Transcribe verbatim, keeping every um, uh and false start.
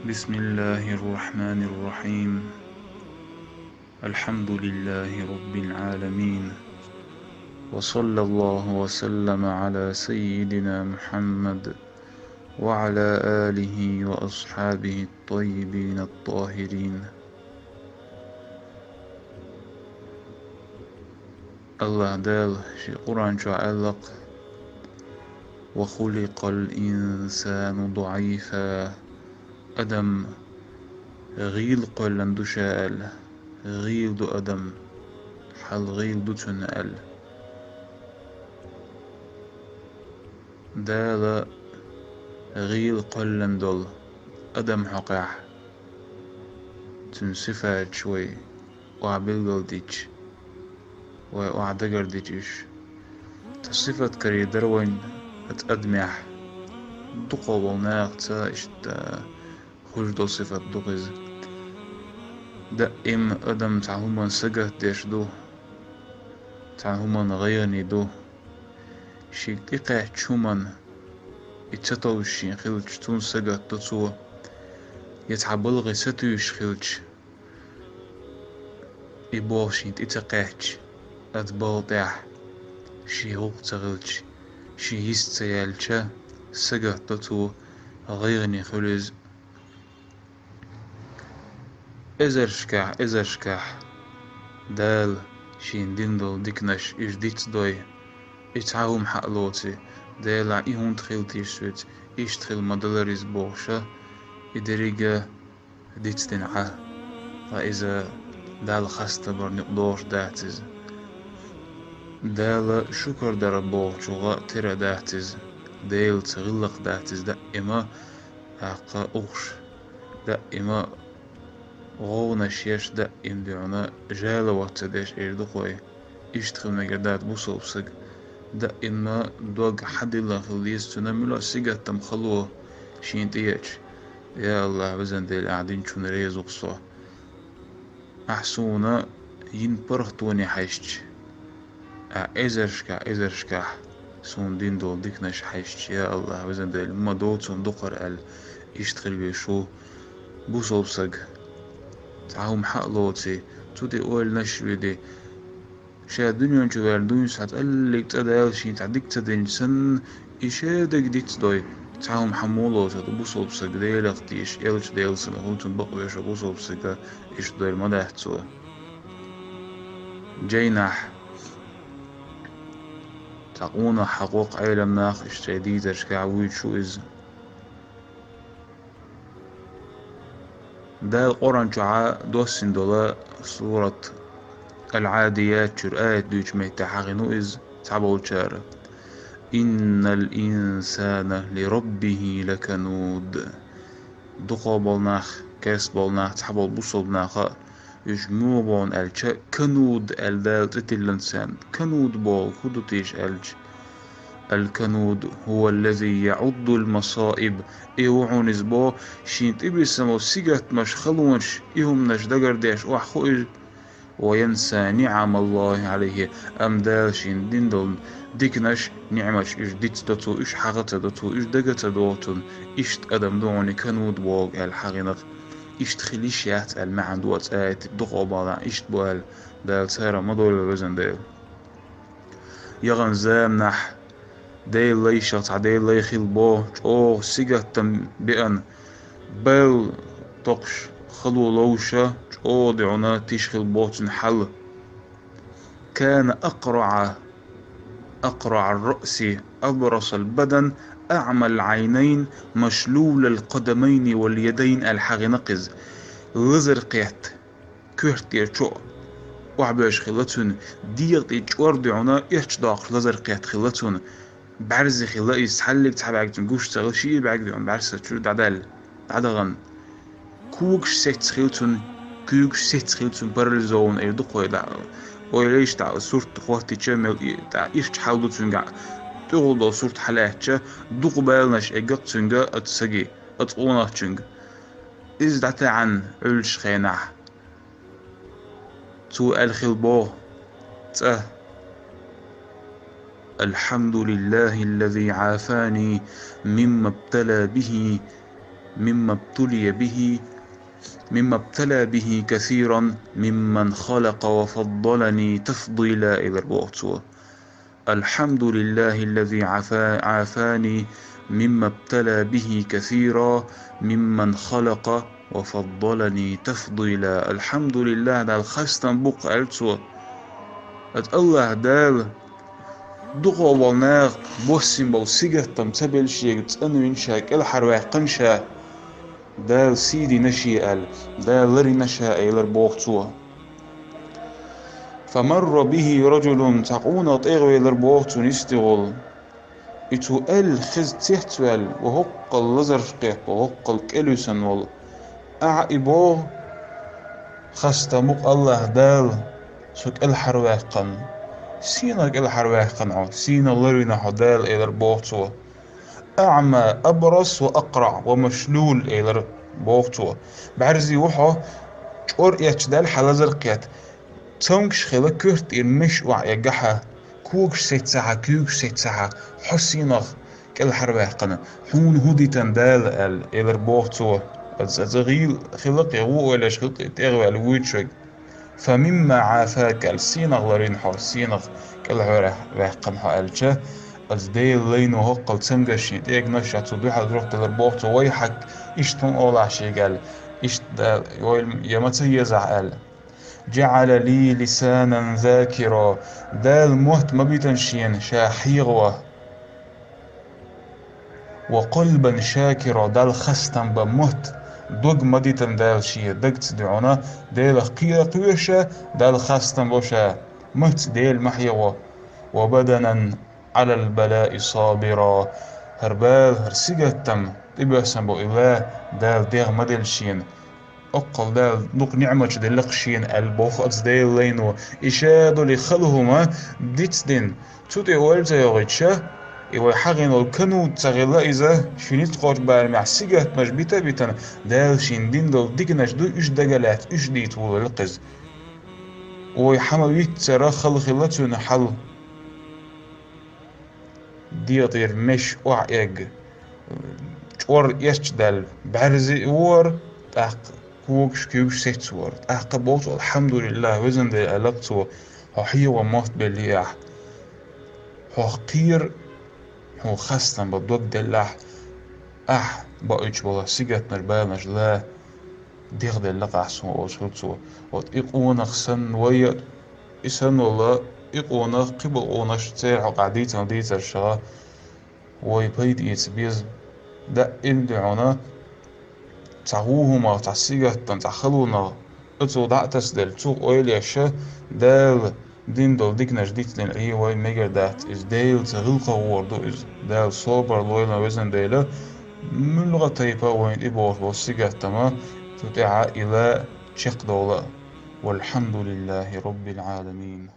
بسم الله الرحمن الرحيم. الحمد لله رب العالمين. وصلى الله وسلم على سيدنا محمد وعلى آله وأصحابه الطيبين الطاهرين. АллахӀ Дала ший Къуръан чу аьлла-кх: «وخلق الإنسان ضعيفا». Адам гӀийла кхоьллина ду ша аьлла. ГӀийла ду адам. Хьал гӀийла ду цуьнан аьлла. Дала гӀийла кхоьллина долу адам хьокъехь, цуьнан сифаташ вай охьа билгалдича, вай охьа дагардича уьш. Цхьа сифат карийдара вайна хӀокху адамехь. Дукхах болу нахаца иштта хуьлуш долу сифат ду-кх иза. Даим адам цхьа хӀуманна сагатдеш ду, цхьа хӀуманна гӀайгӀане ду. Шега тӀекхаьчча хӀуманна и ца товш шен хилча, цунна сагатдо цо, я цхьа балхе сатуьйсуш хилча, и болх шен тӀе ца кхаьчча, оцу балха тӀехь шен гӀуллакх ца хилча, шен йист ца яьлча, сагатдо цо, гӀайгӀане хуьлу иза. Эзаршкахь, эзаршкахь Дала шена дина долу диканаш уьш дицдой, и цхьа хӀума хьа а лоций, Делахь, и хӀунда хилла теша соьца, иштта хила ма далара иза бохуш, и дерриге дицдина Ӏа, ткъа иза Далла хастабарна юкъа догӀуш дац иза. Дала шукар дар бохучух тера дац иза, Делаца гӀиллакх дац иза даима, тӀаккха ухуш даима гӀовгӀанаш еш, даим дуьхьал жала вац ца деш эр ду-кх вай. Иштта хила мегар дац бусалба саг. Даима дог хьадиллина хила деза цуьнан, муьлхха сингаттам, хало шена тӀееача: «Я АллахӀ, везан Дела, ахь динчунна реза ву-кх со. Ахь суна йина паргӀатоне хьаьжча, ахь эзаршкахь, эзаршкахь суна дина долу диканаш хьаьжча, я АллахӀ, везан Дела, ма доцурна дукхара», аьлла, иштта хила везаш ву бусалба саг. Цхьа хӀума хьа а лоций, цу тӀе ойланаш а ведий, ша дуьнен чу ваьлла дуьйна схьа цкъа а цӀа Дала шена цхьа дика ца динча санна, и шадерг дицдой, цхьа хӀума хьа муха лоцу бусалба саг, Делах тешаш, элча Делан салам хуьлда цунна, бакъвеш волу бусалба сага иштта дойла ма дац цо. Жайнахь цхьа къонах хьахо-кх Ӏеламнаха, иштта шайн дийцаршкахь вуьйцуш ву иза. Дала Къуръан чохь доссийна долу сурат Ал-Ӏадият чуьра аят дуьйцучу меттехь хьахийна ву иза цхьаболчара: «Иннал инсана ли раббихи лакануд». Дукхах болу нах, керста болу нах, цхьаболу бусалба наха а, уьш муха боху аьлча, кануд аьлла Дала цӀе тиллина царна. Кануд боху хӀун ду теша аьлча, «Ал-кануд хӀува ллази яӀуддул масаиб». И ву хьуна иза боху, шен тӀебиссина болу сингаттамаш, халонаш, и хӀуманаш дагардеш охьахуу иза. «Ва янса ниӀамаллахи Ӏалайхи». Амма Дала шена дина долу диканаш, ниӀматаш уьш дицдо цо, уьш хьаха ца до цо, уьш дага ца догӀу цунна. Иштта адам ду хьуна кануд боху аьлла хьахийна-кх. Иштта хила йиш яц аьлла маьӀна ду оцу аятан, дукхах болу нах иштта бу аьлла Дала царах ма дойла, везан Дела. Яхана заманахь Делан лайшах цхьа Делан лай хилла боху, чӀогӀа сингаттам беана, бал токхуш, хало ловша, чӀогӀа дуьхьал тиша хилла боху цуьнан хьал. «Кана акъраӀа, акъраӀар раъси, абрасал бадан, аӀмал Ӏайнайн, машлулал къадамайни вал ядайн», аьлла хьахийна-кх иза. Лазар кхетта, коьрта тӀера чо а охьабоьжна хилла цуьнан, дегӀа тӀе чӀор дуьхьал эрча доккхуш лазар кхетта хилла цуьнан. БӀаьрзе хилла иза, цхьаллиг цхьа бӀаьрг цуьнан гуш ца хилла, шиъ бӀаьрг дуьхьал бӀаьрса чуьра дӀадаьлла, дӀадахана. Когаш сецна хилла цуьнан, куьйгаш сецна хилла цуьнан, парализованный эр ду-кх вай дӀа. Ойла йича, дӀа сурт хӀоттийча, мел и-, дӀа ирча хьал ду цуьнгахь, тӀехула долу сурт хьалаьцча, дукха баланаш эгна-кх цуьнга оцу саге, оцу къонахчуьнга. Иза дӀатаьӀна Ӏуьллучу хенахь, цо аьлла хилла боху цкъа: «Алхьамдулиллахиллази Ӏафани мимма бтала бихи». مما ابتلي به مما ابتلى به كثيرا ممن خلق وفضلني تفضيلا, элар боху цо. الحمد لله الذي عفا-, عافاني مما ابتلى به كثيرا ممن خلق وفضلني تفضيلا. Алхьамдулиллахь, Далла хастам бу-кх, аьлла цо. Аса Аллахь Дала дукха болу нах боссийна болу сигаттам ца белла шега цӀанвина ша, кӀелхьарваьккхина ша, Дала сий дина шен аьлла, Дала ларвина ша, элар боху цо. فمر به رجل, цхьа къонах тӀегӀавелар боху цунна йистехула. И цо аьлла хеза цецваьлла, ва хӀоккхул лазарш кхетта, ва хӀоккхул кӀелвисина волу. Ахьа и боху: «Хастам бу-кх Аллахь Дала, со кӀелхьарваьккхина. Сийнах кӀелхьарваьккхина хьо, сийнах ларвина хьо Дала», — элар боху цо. «أعمى أبرص وأقرع ومشلول», — элар боху цо. «БӀаьрзе ву хьо, чӀор эцча даьлла хьан лазар кхетта. Цомгаш хилла, коьрта тӀера меш охьаэгна хьан, когаш сецна хьан, куьйгаш сецна хьан, хьо сийнах кӀелхьарваьккхина, хьуна хӀун дитина Дала», — аьлла, элар боху цо. Аса, аса гӀийла хилла-кх, вон ойлаш хилла-кх, тӀегӀаваьлла вуьйцуш верг. «فمما عافاك», — аьлла, сийнах ларвина хьо, сийнах кӀелхьарваьккхина хьо аьлча, аса Делан лайно хӀоккхул цамгаршна тӀегнаш а цу дуьхьал жоп делар боху цо: «ويحك», иштта хӀун олахь шега аьлла, иштта Дала, ойла я ма ца езахь аьлла. «جعل لي لسانا ذاكرا», Дала мотт ма битина шена ша хьехаво. «وقلبا شاكرا», Далла хастам бан мотт, дог ма дитина Дала шен дагца дуьхьал, Делах кхера кхоьруш а, Далла хастам бо ша, маца Дела ма хьехаво. «وبدنا على البلاء صابرا», хӀара бала, хӀара сигаттам тӀебоьссина бо и ла, Дала дегӀ ма делла шена. Оццул Дала дукха ниӀматаш делла-кх шена аьлла боху аса Делан лайно. И ша долу хала хӀума дицдина, цу тӀе ойла ца йохуьйтуш, и вай хьахийна волу канут ца хилла иза, шен ницкъ кхочу барамехь сигаттамаш бита а битина, Дала шена дина долу диканаш ду, уьш дага а лаьцна, уьш дийца волавелла-кх иза. Вай хьан ма виццара хала хилла цуьнан хьал. ДегӀа тӀера меш охьаэгна, чӀор эцча даьлла, бӀаьрзе а ву хӀара, тӀаккха когаш, куьйгаш сецна ву хӀара. ТӀаккха боху цо: «Алхьамдулиллахь, везан Дела», — аьлла-кх цо, — «хьо хьехаво мотт белли ахь. Хьох кхера, хьуна хастам бан дог делла ахь, ахь баийтуш болу сигатнаш, баланаш ла дегӀ делла-кх ахь суна», — олуш хилла цо. Вот и къонах санна вай а, и санна волу и къонах, кхиболу къонахаш церан хьокъехь дийцина дийцаршха, вай пайда эца беза. Даима дуьхьал цхьа вон хӀумах, цхьа сигатнах, цхьа халонах оццул дӀа а тасаделла, цух ойла еш, Дала дина долу диканаш дицдина Ӏе вай, мегар дац иза. Делаца гӀиллакхах гӀур ду иза. Дала собар лойла, везан Дела, муьлхха а тайпа вайна тӀебогӀуш болу сигатам а, цу тӀехь а и ла чекхдовла. Валхьамдулиллахьи роббил Ӏаламин.